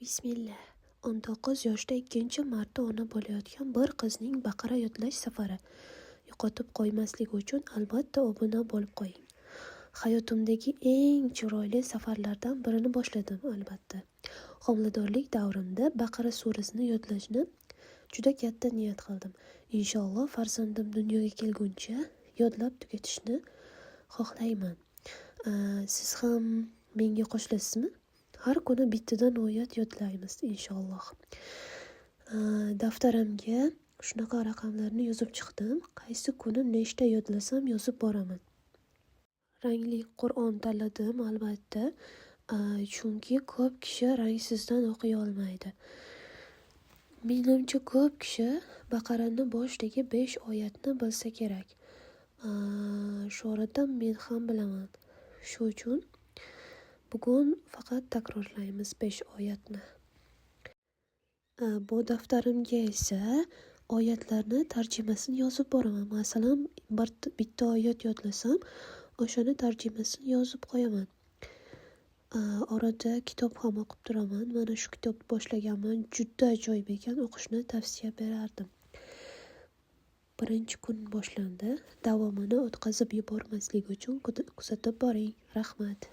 Bismillah. 19 yoshda ikkinchi marta ona bo'layotgan bir qizning Baqara yodlash safari. Yo'qotib qo'ymaslik uchun albatta obuna bo'lib qo'ying. Hayotimdagi eng chiroyli safarlardan birini boshladim, albatta. Homiladorlik davrimda Baqara surasini yodlashni juda katta niyat qildim. Inshaalloh, farzandim dunyoga kelguncha yodlab tugatishni xohlayman. Siz ham menga qo'shilasizmi? Har kuni bittadan oyat yodlaymiz, inshaalloh. Daftarimga shunaqa raqamlarni yozib chiqdim. Qaysi kuni nechta yodlasam, yozib boraman. Rangli Qur'on tanladim, albatta. Chunki ko'p kishi rangsizdan o'qiy olmaydi. Menimcha, ko'p kishi Baqarani boshidagi 5 oyatni bilsa kerak. Shu orada men ham bilaman. Shu uchun bugun faqat takrorlaymiz 5 oyatni. Bu daftarimga esa oyatlarni tarjimasini yozib boraman. Masalan, bitta oyat yodlasam, o'shani tarjimasini yozib qo'yaman. Orada kitob ham o'qib turaman. Mana shu kitobni boshlaganman. Juda ajoyib ekan, o'qishni tavsiya berardim. Birinchi kun boshlandi. Davomini o'tkazib yubormaslik uchun kuzatib boring. Rahmat.